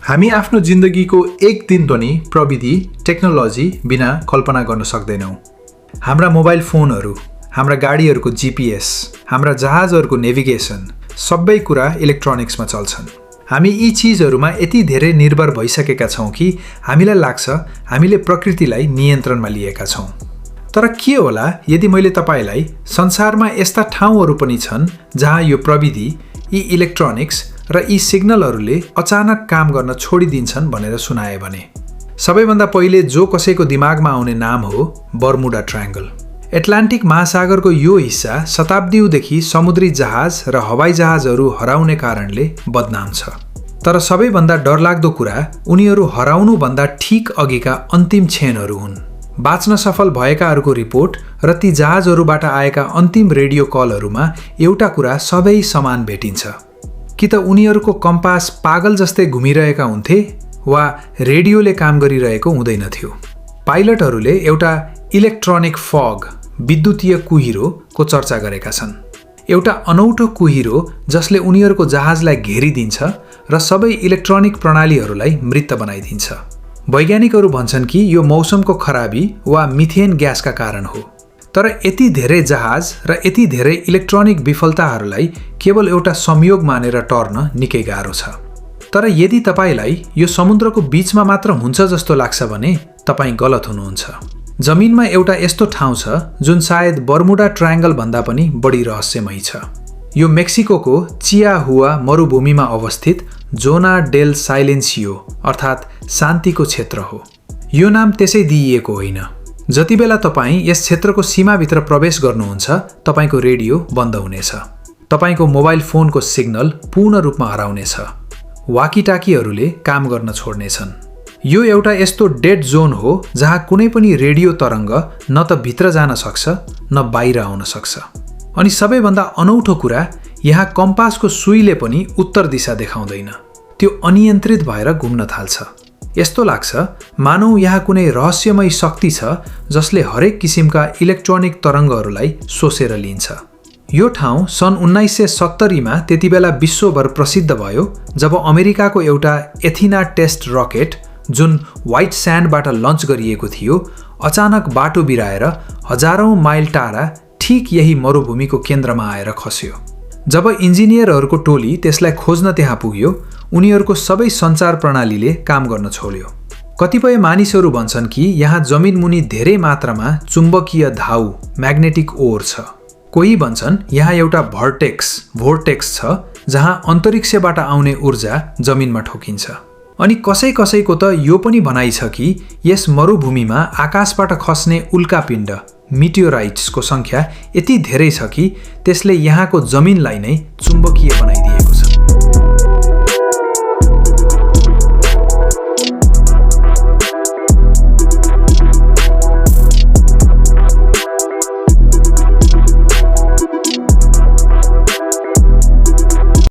हामी आफ्नो जिन्दगीको एक दिन पनि प्रविधि टेक्नोलोजी बिना कल्पना गर्न सक्दैनौँ। हाम्रा मोबाइल फोनहरू, हाम्रा गाडीहरूको जीपीएस, हाम्रा जहाजहरूको नेभिगेसन सबै कुरा इलेक्ट्रोनिक्समा चल्छन्। हामी यी चीजहरूमा यति धेरै निर्भर भइसकेका छौँ कि हामीलाई लाग्छ हामीले प्रकृतिलाई नियन्त्रणमा लिएका छौँ। तर के होला यदि मैले तपाईलाई संसारमा यस्ता ठाउँहरू पनि छन् जहाँ यो प्रविधि, यी इलेक्ट्रोनिक्स र यी सिग्नलहरूले अचानक काम गर्न छोडिदिन्छन् भनेर सुनाए भने? सबैभन्दा पहिले जो कसैको दिमागमा आउने नाम हो बर्मुडा ट्रायंगल। एटलान्टिक महासागरको यो हिस्सा शताब्दीदेखि समुद्री जहाज र हवाई जहाजहरू हराउने कारणले बदनाम छ। तर सबैभन्दा डरलाग्दो कुरा उनीहरू हराउनुभन्दा ठिक अघिका अन्तिम क्षणहरू हुन्। बाँच्न सफल भएकाहरूको रिपोर्ट र ती जहाजहरूबाट आएका अन्तिम रेडियो कलहरूमा एउटा कुरा सबै समान भेटिन्छ। कि त उनीहरूको कम्पास पागल जस्तै घुमिरहेका हुन्थे वा रेडियोले काम गरिरहेको हुँदैनथ्यो। पाइलटहरूले एउटा इलेक्ट्रोनिक फग, विद्युतीय कुहिरोको चर्चा गरेका छन्। एउटा अनौठो कुहिरो जसले उनीहरूको जहाजलाई घेरिदिन्छ र सबै इलेक्ट्रोनिक प्रणालीहरूलाई मृत बनाइदिन्छ। वैज्ञानिकहरू भन्छन् कि यो मौसमको खराबी वा मिथेन ग्यासका कारण हो। तर यति धेरै जहाज र यति धेरै इलेक्ट्रोनिक विफलताहरूलाई केवल एउटा संयोग मानेर टर्न निकै गाह्रो छ। तर यदि तपाईलाई यो समुद्रको बीचमा मात्र हुन्छ जस्तो लाग्छ भने तपाई गलत हुनुहुन्छ। जमिनमा एउटा यस्तो ठाउँ छ जुन सायद बर्मुडा ट्रायंगल भन्दा पनि बढी रहस्यमय छ। यो मेक्सिकोको चियाहुआ मरुभूमिमा अवस्थित जोना डेल साइलेन्सियो अर्थात् शान्तिको क्षेत्र हो। यो नाम त्यसै दिइएको होइन। जति बेला तपाईं यस क्षेत्रको सीमाभित्र प्रवेश गर्नुहुन्छ, तपाईको रेडियो बन्द हुनेछ। तपाईको मोबाइल फोनको सिग्नल पूर्ण रूपमा हराउनेछ। वाकीटाकीहरूले काम गर्न छोड्नेछन्। यो एउटा यस्तो डेड जोन हो जहाँ कुनै पनि रेडियो तरङ्ग न त भित्र जान सक्छ न बाहिर आउन सक्छ। अनि सबैभन्दा अनौठो कुरा, यहाँ कम्पासको सुईले पनि उत्तर दिशा देखाउँदैन। त्यो अनियन्त्रित भएर घुम्न थाल्छ। यस्तो लाग्छ मानौ यहाँ कुनै रहस्यमय शक्ति छ जसले हरेक किसिमका इलेक्ट्रोनिक तरङ्गहरूलाई सोसेर लिन्छ। यो ठाउँ सन् 1970मा त्यतिबेला विश्वभर प्रसिद्ध भयो जब अमेरिकाको एउटा एथिना टेस्ट रकेट जुन व्हाइट स्यान्डबाट लन्च गरिएको थियो, अचानक बाटो बिराएर हजारौं माइल टाढा ठिक यही मरुभूमिको केन्द्रमा आएर खस्यो। जब इन्जिनियरहरूको टोली त्यसलाई खोज्न त्यहाँ पुग्यो, उनीहरूको सबै सञ्चार प्रणालीले काम गर्न छोड्यो। कतिपय मानिसहरू भन्छन् कि यहाँ जमिन मुनि धेरै मात्रामा चुम्बकीय धाउ, म्याग्नेटिक ओर छ। कोही भन्छन् यहाँ एउटा भोर्टेक्स छ जहाँ अन्तरिक्षबाट आउने ऊर्जा जमिनमा ठोकिन्छ। अनि कसैको त यो पनि भनाइ छ कि यस मरुभूमिमा आकाशबाट खस्ने उल्कापिण्ड, मिटियोराइट्सको संख्या यति धेरै छ कि त्यसले यहाँको जमिनलाई नै चुम्बकीय बनाइदिएको